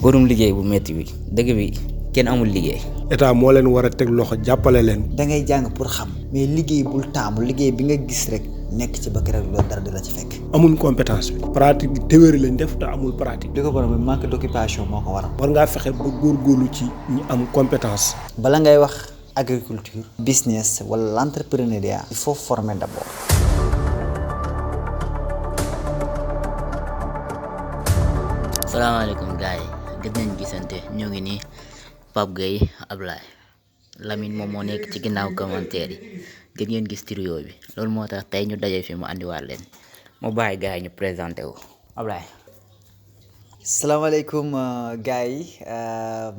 warum liggéey bu métti bi dëgg bi kenn amul liggéey. état moo leen war a teg loxo jàppale leen. da ngay jàng pour xam mais liggéey bul taamu liggéey bi nga gis rek nekk ci bëgg rek loolu dara di la ci fekk. amuñ compétence bi. pratique bi théorie lañ def te amul pratique. li ko borom bi manque d'occupation moo ko waral. war ngaa fexe ba góorgóorlu ci ñi am compétence. bala ngay wax agriculture business wala l'entrepreneuriat il faut former d'abord. salaamaaleykum gars yi gëj nañ gisante ñoo ngi nii Pape Gueye Ablaye Lamine moom moo nekk ci ginnaaw commentaire yi gën ngeen gis trio bi loolu moo tax tey ñu daje fi mu andiwaat leen mu bàyyi gars yi ñu présenté wu Ablaye. salaamaaleykum gars yi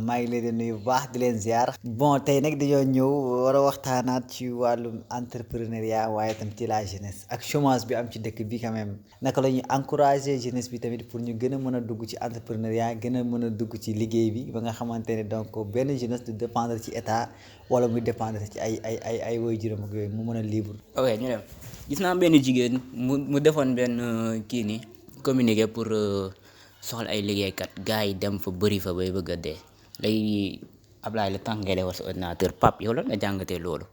maa ngi leen di nuyu bu baax di leen ziar. bon tey nag dañoo ñëw war a waxtaanaat ci wàllum entrepreneuriat waaye tam ci la jeunesse ak chômage bi am ci dëkk bi quand même naka la ñuy encourager jeunesse bi tamit pour ñu gën a mën a dugg ci entrepreneuriat gën a mën a dugg ci liggéey bi ba nga xamante ne donc benn jeunesse du dépendre ci état wala muy dépendre ci ay waajuram ak yooyu mu mën a libre. ok ñu dem gis naa benn jigéen mu defoon benn kii nii communiqué pour. soxla ay liggéeykat gars yi dem fa bëri fa bay bëgg a dee léegi Ablaye la tànk ngay defar sa ordinateur Pape yow la nga jàngatee loolu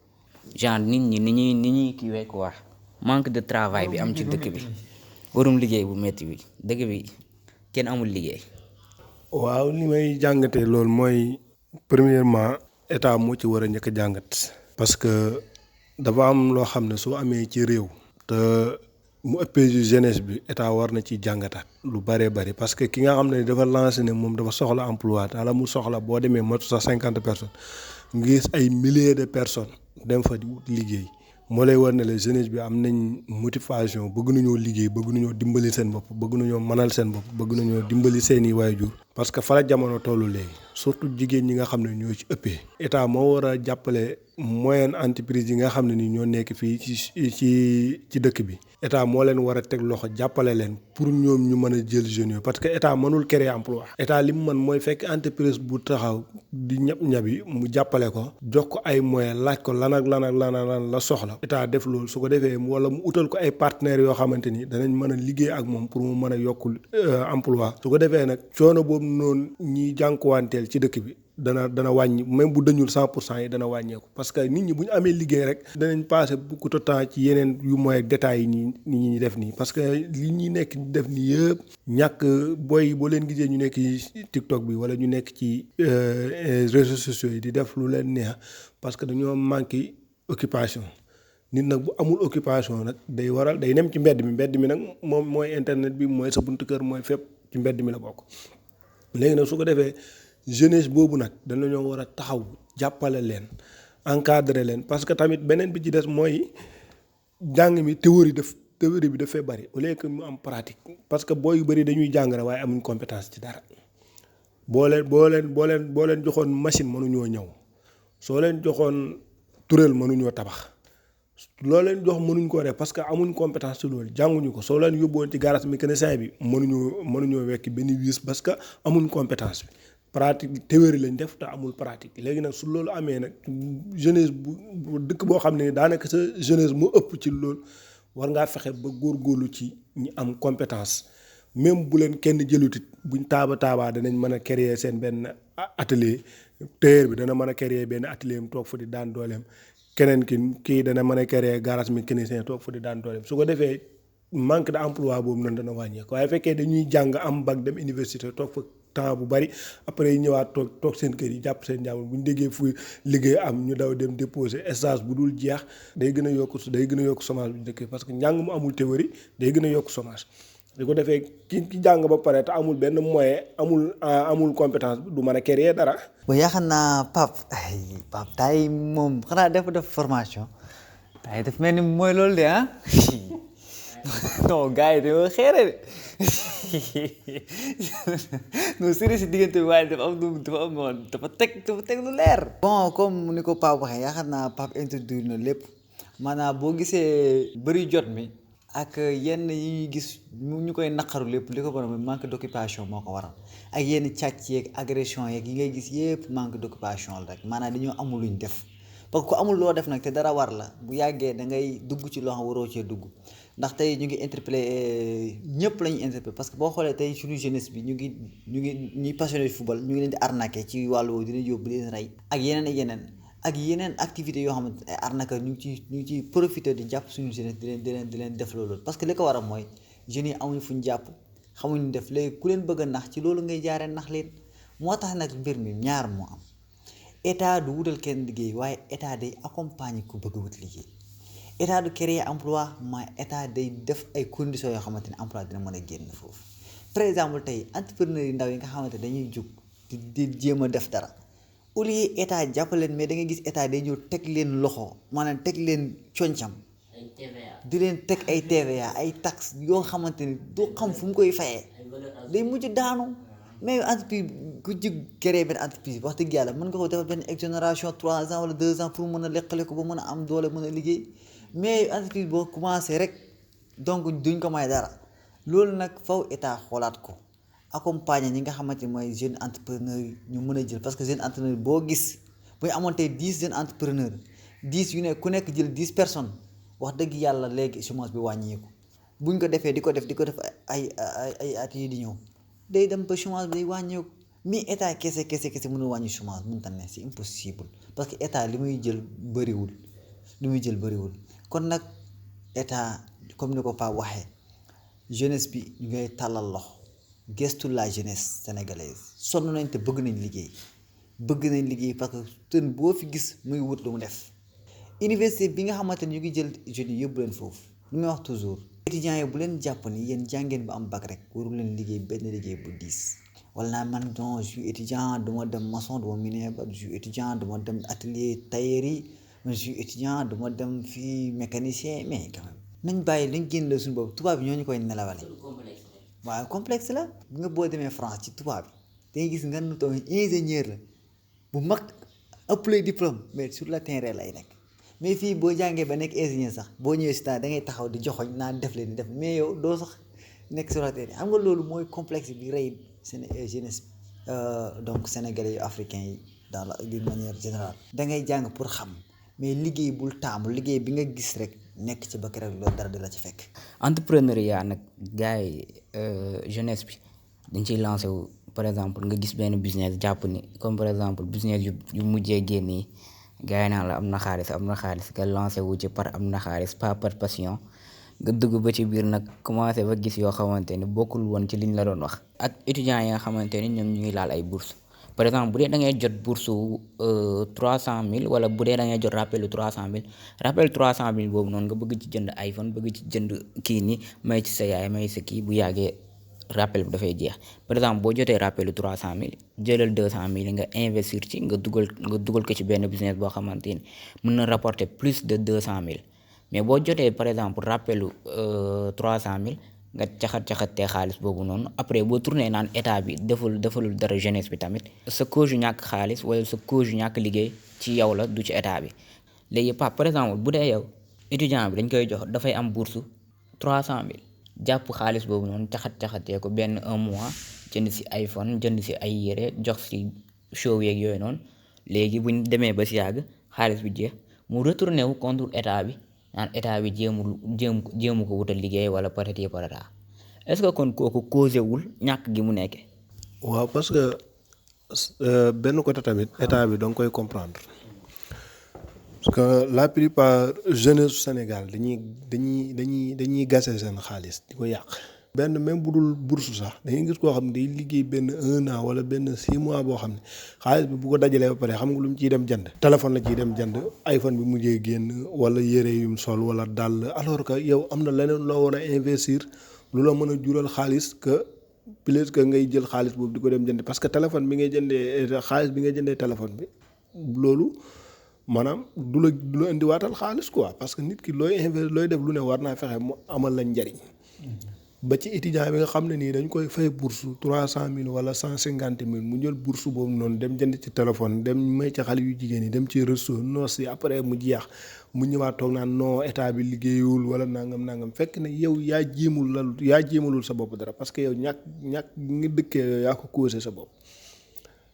genre nit ñi ni ñuy kiiwee ko wax manque de travail bi am ci dëkk bi warum liggéey bu métti bi dëkk bi kenn amul liggéey. waaw li may jàngatee loolu mooy premièrement état moo ci war a njëkk a jàngat. parce que dafa am loo xam ne soo amee ci réew. te mu ëppee ju jeunesse bi état war na ci jàngataat lu bëree bëri parce que ki nga xam ne dafa lancé ne moom dafa soxla emploi wala mu soxla boo demee matu sax 50 personnes nga gis ay milliers de personnes dem fa di wut liggéey moo lay war ne la jeunesse bi am nañ motivation bëgg nañoo liggéey bëgg nañoo dimbali seen bopp bëgg nañoo mënal seen bopp bëgg nañoo dimbali seeni waajur parce que fa la jamono tollu léegi surtout jigéen ñi nga xam ne ñoo ci ëppee état moo war a jàppale moyenne entreprise yi nga xam ne ni ñoo nekk fii ci dëkk bi état moo leen war a teg loxo jàppale leen pour ñoom ñu mën a jël jeunes yooyu parce que état mënul créer emploi état li mu mën mooy fekk entreprise bu taxaw di ñabi mu jàppale ko jox ko ay moyens laaj ko lan la soxla état def loolu su ko defee wala mu utal ko ay partenaires yoo xamante ni danañ mën a liggéey ak moom pour mu mën a yokkul emploi su ko defee nag coono boobu noonu ñiy jànkuwanteel ci dëkk bi dana wàññi même bu dañul 100% yi dana wàññeeku parce que nit ñi bu ñu amee liggéey rek danañ passer beaucoup de temps ci yeneen yu mooy détails yi ñi def nii parce que li ñuy nekk def nii yëpp ñàkk booy boo leen gisee ñu nekk ci TikTok bi wala ñu nekk ci réseaux sociaux yi di def lu leen neex parce que dañoo manqué occupation nit nag bu amul occupation nag day waral day nem ci mbedd mi nag moom mooy internet bi mooy sa buntu kër mooy fépp ci mbedd mi la bokk léegi nag su ko defee jeunesse boobu nag dañoo war a taxaw jàppale leen encadrer leen parce que tamit beneen bi ci des mooy jàng mi théorie bi dafay bari au lieu que mu am pratique parce que booy yu bari dañuy jàng rek waaye amuñ compétence ci dara boo leen joxoon machine mënuñoo ñëw soo leen joxoon turel mënuñoo tabax loo leen jox mënuñ koo def parce que amuñ compétence ci loolu jànguñu ko soo leen yóbboon ci garage mécanicien bi mënuñoo wekki benn vis parce que amuñ compétence bi pratique théorie lañ def te amul pratique léegi nag su loolu amee nag jeunesse bu dëkk boo xam ne daanaka sa jeunesse mu ëpp ci loolu war ngaa fexe ba góorgóorlu ci ñi am compétence même bu leen kenn jëlutit buñ taabaa danañ mën a créer seen benn atelier tailleur bi dana mën a créer benn atelier am toog fa di daan dooleem keneen kii dana mën a créer garage mécanicien toog fa di daan dooleem su ko defee manque d'emploi boobu noonu dana wàññeeku waaye fekkee dañuy jàng am bac dem université toog fa temps bu bari après yi ñëwaat toog seen kër yi jàpp seen jàmm bu ñu déggee fu liggéey am ñu daw dem déposer stage bu dul jeex day gën a yokk chômage bu njëkk parce que njàng mu amul théorie day gën a yokk chômage di ko defee ki jàng ba pare te amul benn moyen amul compétence du mën a créer dara. ba yaakaar naa Pape tay moom xanaa def formation tay daf mel ni mooy loolu de ah non gars yi dañoo xeere de non sérieux si diggante bi waaye dafa teg lu leer. bon comme ni ko Pape waxee yaakaar naa Pape introduire na lépp maanaam boo gisee bëri jot mi ak yenn yi ñuy gis ñu koy naqaru lépp li ko borom manque d'occupation moo ko waral ak yenn càcc yeeg agression yeeg yi ngay gis yëpp manque d'occupation la rek maanaam dañoo amul luñ def parce que ku amul loo def nag te dara war la bu yàggee da ngay dugg ci loo xam waroo cee dugg ndax tey ñu ngi interpellé ñëpp la ñuy interpellé parce que boo xoolee tey suñu jeunesse bi ñu ngi ñuy passionné de football ñu ngi leen di arnaqué ci wàllu dina yóbbu leen rey ak yeneen activités yoo xamante ay arnaqueur ñu ngi ciy profité di jàpp suñu jeunesse di leen def loolu parce que li ko waral mooy jeunes yi amuñu fu ñu jàpp xamuñu def léegi ku leen bëgg a nax ci loolu ngay jaaree nax leen moo tax nag mbir mi ñaar moo am état du wutal kenn liggéey waaye état day accompagner ku bëgg a wut liggéey état du créer emploi mais état day def ay conditions yoo xamante ne emploi dina mën a génn foofu par exemple tey entrepreneur yi ndaw yi nga xamante dañuy jóg di jéem a def dara au lieu état jàppaleen mais da ngay gis état day ñëw teg leen loxo maanaam teg leen concam di leen teg ay TVA ay taxes yoo xamante ni doo xam fu mu koy fayee day mujj daanu mais entreprise ku jig créer benn entreprise wax dëgg yàlla mën nga ko defal benn exonération 3 ans wala 2 ans pour mën a leqale ko ba mën a am doole mën a liggéey mais entreprise boo commencé rek donc duñ ko may dara loolu nag faw état xoolaat ko accompagner ñi nga xamante ni mooy jeune entrepreneur yi ñu mën a jël parce que jeune entrepreneur boo gis bu ñu amoon tey 10 jeunes entrepreneur 10 yu ne ku nekk jël 10 personnes wax dëgg yàlla léegi chômage bi wàññeeku buñ ko defee di ko def ay at yi di ñëw day dem ba chômage bi day wàññeeku mais état kese mënul wàññi chômage mënut a ne c'est impossible parce que état li muy jël bëriwul kon nag état comme ni ko Pape waxee jeunesse bi ñu ngay tàllal loxo gestu la jeunesse sénégalaise sonn nañ te bëgg nañ liggéey parce que tën boo fi gis muy wut lu mu def université bi nga xamante ni ñu ngi jël jeunes yi yóbbu leen foofu lu may wax toujours étudiants yi bu leen jàpp ni yéen jàngeen ba am bac rek waru leen liggéey benn liggéey bu diis wala naa man non je suis étudiant duma dem maçon duma menuisier je suis étudiant duma dem atelier taillerie je suis étudiant duma dem fii mécanicien mais quand même nañ bàyyi lañ génn la suñu bopp tubaab bi ñoo ñu koy nelawale waaw complexe la bi nga boo demee France ci tubaab bi dangay gis nga nu taw ingénieur la bu mag ëpp lay diplôme mais sur le terrain lay nekk mais fii boo jàngee ba nekk ingénieur sax boo ñëwee si temps da ngay taxaw di joxoñ naan def leen di def mais yow doo sax nekk sur le terrain xam nga loolu mooy complexe bi rey jeunesse donc sénégalais yu africains yi d'une manière générale da ngay jàng pour xam mais liggéey bul taamu liggéey bi nga gis rek nekk ci ba keroog loolu dara di la ci fekk. entrepreneuriat nag gars yi jeunesse bi dañ ciy lancé wu par exemple nga gis benn business jàpp ni comme par exemple business yu mujjee génn yi gars yi naan la am na xaalis nga lancé wu ci par am na xaalis pas par passion nga dugg ba ci biir nag commencé ba gis yoo xamante ni bokkul woon ci liñ la doon wax. ak étudiants yi nga xamante ni ñoom ñu ngi laal ay bourse par exemple bu dee da ngay jot bourse 300,000 wala bu dee da ngay jot rappelu 300,000 rappel 300,000 boobu noonu nga bëgg ci jënd iPhone bëgg ci jënd kii ni may ci sa yaay may sa kii bu yàggee rappel bi dafay jeex par exemple boo jotee rappelu 300,000 jëlal 200,000 nga investir ci nga dugal ko ci benn business boo xamante ni mën na rapporter plus de 200,000 mais boo jotee par exemple rappelu 300,000 nga caxat-caxatee xaalis boobu noonu après boo tourné naan état bi defalul dara jeunesse bi tamit sa cause yu ñàkk xaalis wala sa cause yu ñàkk liggéey ci yow la du ci état bi léegi par exemple bu dee yow étudiant bi dañ koy jox dafay am bourse 300,000 jàpp xaalis boobu noonu caxat-caxatee ko benn 1 mois jënd si iPhone jënd si ay yére jox si show yeeg yooyu noonu léegi buñ demee ba si yàgg xaalis bi jeex mu retourné wu contre état bi naan état bi jéemu ko wutal liggéey wala patati patata est-ce que kon kooku causé wul ñàkk gi mu nekkee. waaw parce que benn côté tamit état bi da nga koy comprendre parce que la plupart jeunesse su Sénégal dañuy gase seen xaalis di ko yàq. benn même bu dul bourse sax da ngay gis koo xam ne day liggéey benn 1 an wala benn 6 mois boo xam ne xaalis bi bu ko dajalee ba pare xam nga lu mu ciy dem jënd. téléphone la ciy dem jënd iPhone bi mujjee génn wala yére yum sol wala dàll alors que yow am na leneen loo war a investir lu la mën a jural xaalis que plus que ngay jël xaalis boobu di ko dem jënd parce que téléphone bi ngay jëndee xaalis bi ngay jëndee téléphone bi loolu maanaam du la indiwaatal xaalis quoi parce que nit ki looy def lu ne war naa fexe mu amal la njariñ. ba ci étudiant bi nga xam ne nii dañ koy fay bourse 300,000 wala 150,000 mu jël bourse boobu noonu dem jënd ci téléphone dem may ci xale yu jigéen yi dem ci resto noos yi après mu jeex mu ñëwaat toog naan non état bi liggéeyul wala nangam fekk ne yow yaa jéemalul sa bopp dara parce que yow ñàkk ngi dëkkee yaa ko causé sa bopp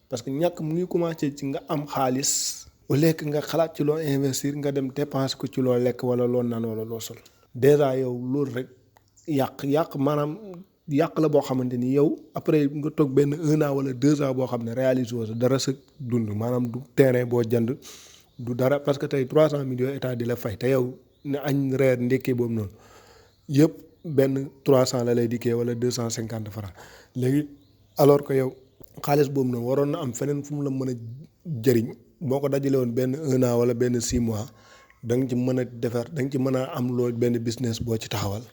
parce que ñàkk mu ngi commencé ci nga am xaalis au lieu que nga xalaat ci loo investir nga dem dépenser ko ci loo lekk wala loo naan wala loo sol déjà yow loolu rek yàq maanaam yàq la boo xamante ni yow après nga toog benn 1 an wala 2 ans boo xam ne réalisé woo sa dara sa dund maanaam du terrain boo jënd du dara parce que tey 300 millions état di la fay te yow ne añ reer ndékkee boobu noonu yëpp benn 300 la lay dikkee wala 250 francs léegi alors que yow xaalis boobu noonu waroon na am feneen fu mu la mën a jëriñ boo ko dajale woon benn 1 an wala benn 6 mois da nga ci mën a defar da nga ci mën a am loolu benn business boo ci taxawal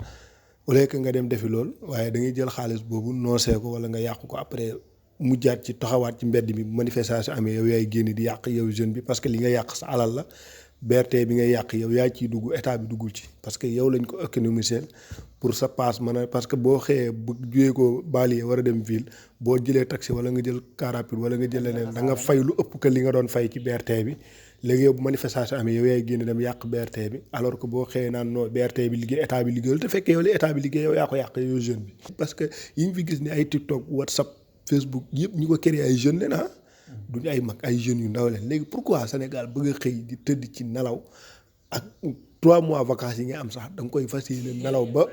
au lieu que nga dem defi lool waaye da ngay jël xaalis boobu noosee ko wala nga yàqu ko après mujjaat ci taxawaat ci mbedd mi manifestation amee yow yaay génn di yàq yow jeune bi parce que li nga yàq sa alal la BRT bi nga yàq yow yaa ciy dugg état bi duggul ci parce que yow lañ ko économiser pour sa passe mën a parce que boo xëyee bu jugee ko banlieue war a dem ville boo jëlee taxi wala nga jël car rapide wala nga jël leneen da nga fay lu ëpp que li nga doon fay ci BRT bi léegi yow bu manifestation amee yow yaay génn dem yàq BRT bi alors que boo xëyee naan non BRT bi liggéey état bi liggéeyul te fekkee yow li état bi liggéey yow yaa ko yàq yow jeune bi parce que yi ñu fi gis ni ay TikTok WhatsApp Facebook yëpp ñi ko créé ay jeunes leen duñu ay mag ay jeunes yu ndaw leen léegi pourquoi Sénégal bëgg a xëy di tëdd ci nelaw ak 3 mois vacances yi nga am sax da nga koy fas yéene nelaw ba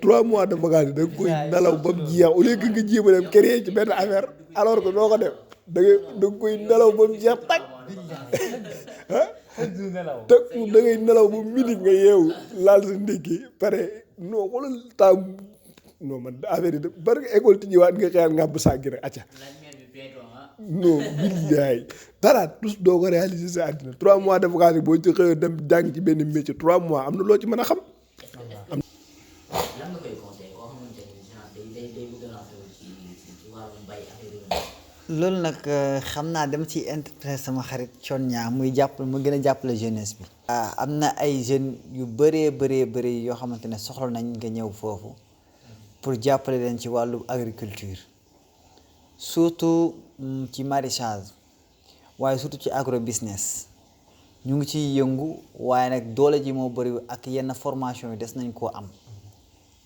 3 mois de vacances yi da nga koy nelaw ba mu jeex au lieu que nga jéem a dem créer ci benn affaire alors que doo ko def da nga koy nelaw ba mu jeex tag te da ngay nelaw ba midi nga yeewu laal sa ndékki pare non xoolal temps non man affaire yi de bari nga école tijjiwaat nga xëyaat ngàbb sàggi rek acca non billaay dara tous doo ko réaliser sa àddina 3 mois de vacances boo ci xëyee dem jàng ci benn métier 3 mois am na loo ci mën a xam. lan nga koy conseillé koo xamante ni genre day bëgg a lancer ci wàllum mbay affaire yooyu. loolu nag xam naa dem ci interpréter sama xarit Thione Niang muy mu gën a jàppale jeunesse bi. am na ay jeunes yu bëree yoo xamante ne soxla nañ nga ñëw foofu pour jàppale leen ci wàllu agriculture surtout ci maraîchage waaye surtout ci agro business ñu ngi ciy yëngu waaye nag doole ji moo bëri ak yenn formation yi des nañ koo am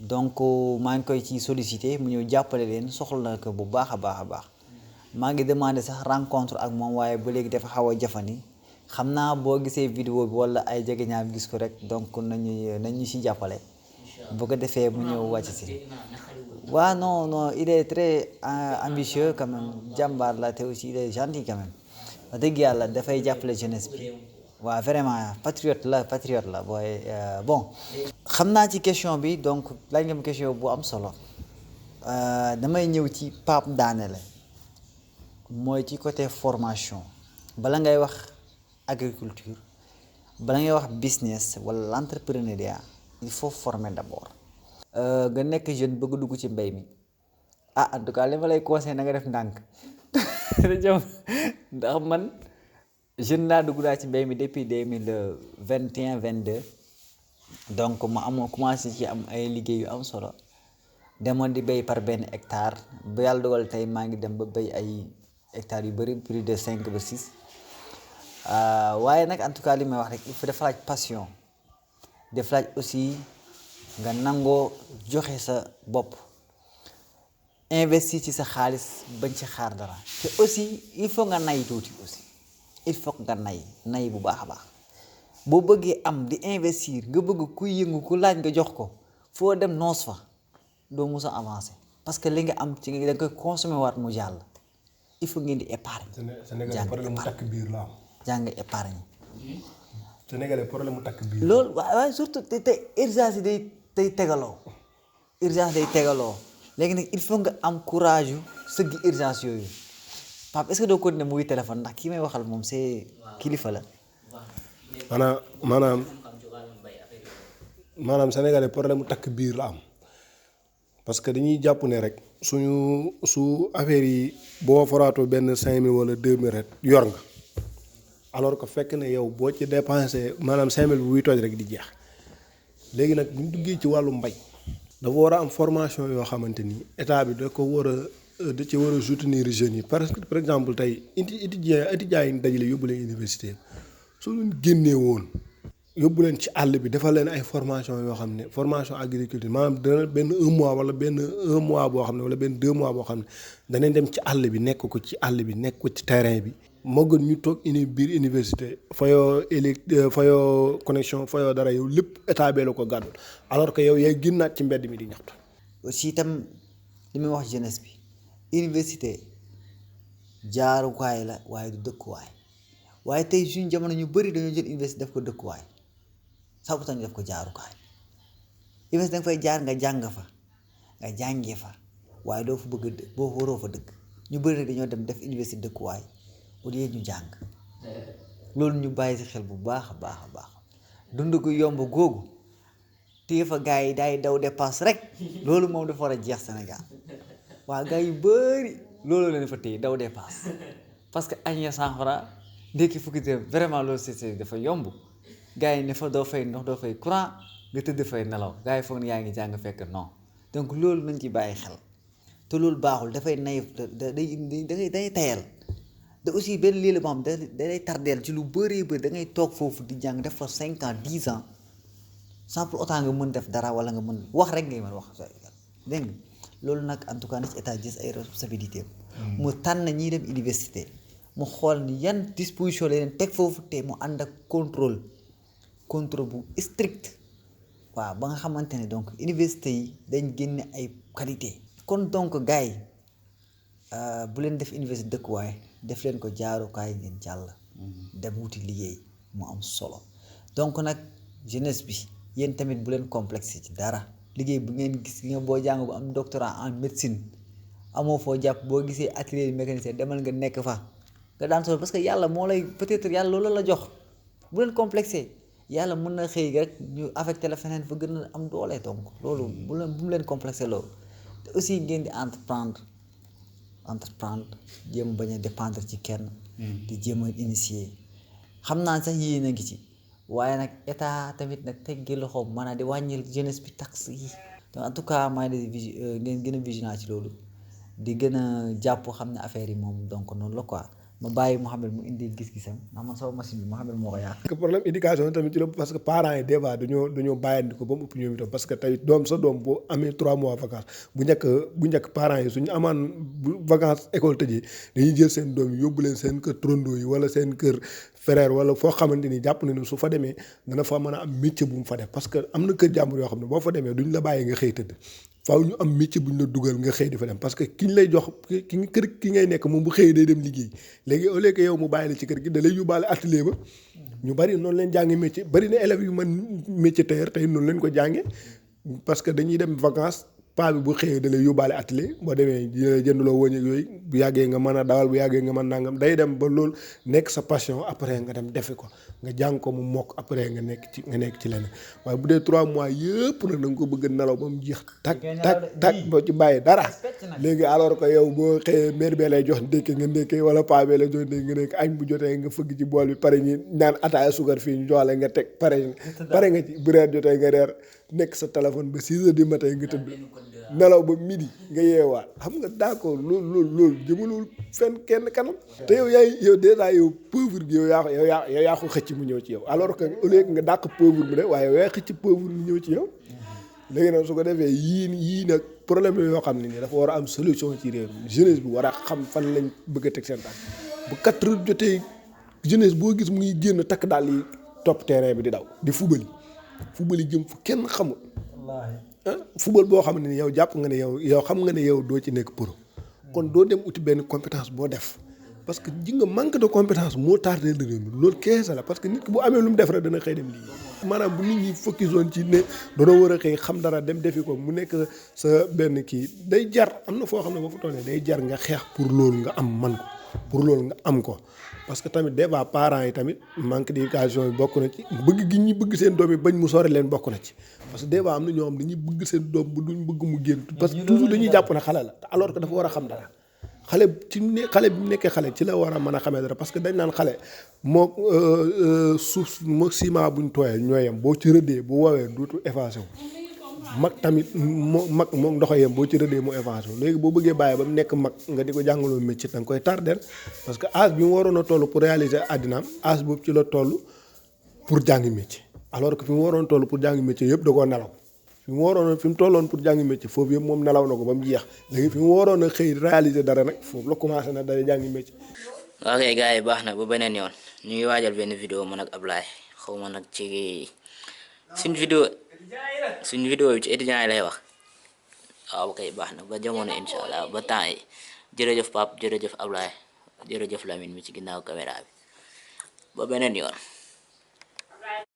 donc maa ngi koy ci solliciter mu ñëw jàppale leen soxla na ko bu baax a baax maa ngi demandé sax rencontre ak moom waaye ba léegi dafa xaw a jafani xam naa boo gisee vidéo bi wala ay jegeñaam gis ko rek donc nañu si jàppale bu ko defee mu ñëw wàcc si waaw non il est très ambitieux quand même jàmbaar la te aussi il est gentil quand même wax dëgg yàlla dafay jàppale jeunesse bi waaw vraiment patriote la booy bon xam naa ci question bi donc laaj nga ma question bu am solo damay ñëw ci Pape daanele mooy ci côté formation bala ngay wax agriculture bala ngay wax business wala l'entrepreneuriat il faut former d'abord nga nekk jeune bëgg dugg ci mbay mi en tout cas li ma lay conseillé na nga def ndànk ndax man jeune laa dugg ci mbay mi depuis 2021-22 donc ma amoon commencé ci am ay liggéey yu am solo demoon di béy par benn hectare ba yàlla dogal tey maa ngi dem ba béy ay hectares yu bëri plus de 5 ba 6 waaye nag en tout cas li may wax rek il faut dafa laaj passion dafa laaj aussi nga nangoo joxe sa bopp investir ci sa xaalis bañ ci xaar dara te aussi il faut nga nay tuuti aussi il faut nga nay bu baax a baax boo bëggee am di investir nga bëgg kuy yëngu ku laaj nga jox ko foo dem noos fa doo mus a avancer parce que li nga am ci da nga koy consommer waat mu jàll il faut ngeen di épargne. Sénégal problème mu takk biir la am. jàng épargne. Sénégalais problème mu takk biir. loolu waaye surtout te urgence yi day tegaloo léegi nag il faut nga am courage yu sëggi urgence yooyu Pape est-ce que doo continuer muy téléphone ndax kii may waxal moom c'est kilifa la. maanaam Sénégalais problème mu takk biir la am parce que dañuy jàpp ne rek su affaire yi boo foraatoo benn 5000 wala 2000 rek yor nga alors que fekk ne yow boo ci dépensé maanaam 5000 bi buy toj rek di jeex léegi nag bu ñu duggee ci wàllu mbay. dafa war a am formation yoo xamante ni état bi da ci war a soutenir jeunes yi parce que par exemple tey étudiants yi ñu dajale yóbbu leen université soo leen génnee woon yóbbu leen ci àll bi defal leen ay formation yoo xam ne formation agriculture maanaam dana benn 1 mois wala benn 1 mois boo xam ne wala benn 2 mois boo xam ne danañ dem ci àll bi nekk ko ci àll bi nekk ko ci terrain bi moo gën ñu toog biir université fayoo connexion fayoo dara yow lépp état bee la ko gàddul alors que yow yaay génnaat ci mbedd mi di ñaxtu. aussi itam li may wax jeunesse bi université jaarukaay la waaye du dëkkuwaay waaye tey suñu jamono ñu bëri dañoo jël université def ko dëkkuwaay sax bu tax ñu def ko jaarukaay université da nga fay jaar nga jàng fa nga jàngee fa waaye doo fa bëgg boo waroo fa dëkk ñu bëri nag dañoo dem def université dëkkuwaay au lieu ñu jàng loolu ñu bàyyi si xel bu baax a baax a baax dund gu yomb googu téye fa gars yi daay daw dépense rek loolu moom dafa war a jeex Sénégal waa gars yu bëri loolu leen fa téye daw dépense parce que añee 100 francs ndekki fukki dërëm vraiment loolu c'est dafa yomb gars yi ne fa doo fay ndox doo fay courant nga tëdd fay nelaw gars yi foog ne yaa ngi jàng fekk non donc loolu nañ ci bàyyi xel te loolu baaxul dafay naïf day tayal da aussi benn lii la boo xam da day tardeel ci lu bëree bëri da ngay toog foofu di jàng def fa 5 ans 10 ans sans pour autant nga mën def dara wala nga mën wax rek ngay mën wax dégg nga loolu nag en tout cas na ci état gis ay responsabilités mu tànn ñiy dem université mu xool ni yan disposition la leen teg foofu te mu ànd ak contrôle bu strict waaw ba nga xamante ne donc université yi dañ génne ay qualité kon donc gars yi bu leen def université dëkkuwaay def leen ko jaarukaay ngeen jàll dem wuti liggéey mu am solo donc nag jeunesse bi yéen tamit bu leen complexe ci dara liggéey bu ngeen gis nga boo jàng bu am doctorat en médecine amoo foo jàpp boo gisee atelier mécanicien demal nga nekk fa nga daan solo parce que yàlla moo lay peut-être yàlla loolu la jox bu leen complexé yàlla mën na xëy rek ñu affecté la feneen fa gën a am doole donc loolu bu mu leen complexé loolu te aussi ngeen di entreprendre jéem a bañ a dépendre ci kenn di jéem a initier xam naa sax yéen a ngi ci waaye nag état tamit nag teggi loxoom maanaam di wàññil jeunesse bi taxe yi donc en tout cas maa ngi ngeen gën a vigilant ci loolu di gën a jàpp xam ne affaire yi moom donc noonu la quoi ma bàyyi Mouhamed mu indi gis-gisam ndax man sama machine bi Mouhamed moo ko yàq. problème éducation tamit ci la parce que parents yi des fois dañoo bàyyandi ko ba mu ëpp ñoom itam parce que tey sa doom boo amee 3 mois vacances bu njëkk parents yi suñu amaan bu vacances école tëjee dañuy jël seen doom yi yóbbu leen seen kër trondo yi wala seen kër frère wala foo xamante ni jàpp na ne su fa demee dana fa mën a am métier bu mu fa def parce que am na kër jàmbur yoo xam ne boo fa demee duñ la bàyyi nga xëy tëdd faaw ñu am métier bu ñu la dugal nga xëy di fa dem parce que ki ñu lay jox ki ngay nekk moom bu xëyee day dem liggéey léegi au lieu que yow mu bàyyi la ci kër gi da lay yóbbaale atelier ba ñu bari noonu leen jàngi métier bari na élèves yu mën métier tailleur tey noonu leen ko jànge parce que dañuy dem vacances paa bi bu xëyee da lay yóbbaale atelier boo demee jënduloo wëñ ak yooyu bu yàggee nga mën a dawal bu yàggee nga mën nangam day dem ba loolu nekk sa passion après nga dem defi ko nga jàng ko mu mokk après nga nekk ci leneen waaye bu dee 3 mois yëpp nag da nga ko bëgg a nelaw ba mu jeex tak boo ci bàyyi dara léegi alors que yow boo xëyee mère bee lay jox ndékki nga ndékki wala paa bee lay jox ndékki nga nekk añ bu jotee nga fëgg ci bool bi pare ñi naan ataaya suukar fii ñu jox la nga teg pare nga ci bu reer jotee nga reer nekk sa téléphone ba 6 heures du matin nga tëdd nelaw ba midi nga yeewaat xam nga d'accord loolu jëmalul fenn kenn kanam te yow déjà yow pauvre bi yow yaa ko xëcc mu ñëw ci yow alors que au lieu nga dàq pauvre bi de waaye yow yaa xëcc pauvre mu ñëw ci yow léegi nag su ko defee yii nag problème yoo xam ne nii dafa war a am solution ci réew mi jeunesse bi war a xam fan lañ bëgg a teg seen tànk bu 4 heures jotee jeunesse boo gis mu ngi génn takk daal yi topp terrain bi di daw di fubali jëm fu kenn xamul football boo xam ne ni yow jàpp nga ne yow xam nga ne yow doo ci nekk pro kon doo dem uti benn compétence boo def parce que ji nga manque de compétence moo tardé le réew mi loolu keesa la parce que nit ki bu amee lu mu def rek dana xëy dem liggéey maanaam bu nit ñi focus woon ci ne danoo war a xëy xam dara dem defi ko mu nekk sa benn kii day jar am na foo xam ne boo fa tollee day jar nga xeex pour loolu nga am man ko pour loolu nga am ko parce que tamit des fois parents yi tamit manque d'éducation yi bokk na ci bëgg gi ñi bëgg seen doom yi bañ mu sori leen bokk na ci parce que des fois am na ñoo xam dañuy bëgg seen doom bu duñ bëgg mu génn parce que toujours dañuy jàpp ne xale la te alors que dafa war a xam dara xale bi mu nekkee xale ci la war a mën a xamee dara parce que dañ naan xale moo suuf moo ciment buñ tooyee ñooyam boo ci rëddee bu woowee dootu effacé wu mag tamit mag moo ndoxo yem boo ci rëddee mu effacé wu léegi boo bëggee bàyyi ba mu nekk mag nga di ko jàngaloo métier da nga koy tardeel parce que âge bi mu waroon a toll pour réaliser àddinaam âge boobu ci la toll pour jàngi métier alors que fi mu waroon toll pour jàngi métier yëpp da koo nelaw fi mu tolloon pour jàngi métier foofu yëpp moom nelaw na ko ba mu jeex léegi fi mu waroon a xëy réaliser dara nag foofu la commencé na day jàngi métier ok gars yi baax na ba beneen yoon ñu ngi waajal benn vidéo man ak Ablaye xaw ma nag ci suñ vidéo bi ci étudiants yi lay wax waaw kay baax na ba jamono incha allah ba temps yi jërëjëf Pape jërëjëf Ablaye jërëjëf Lamine mi ci ginnaaw caméra bi ba beneen yoon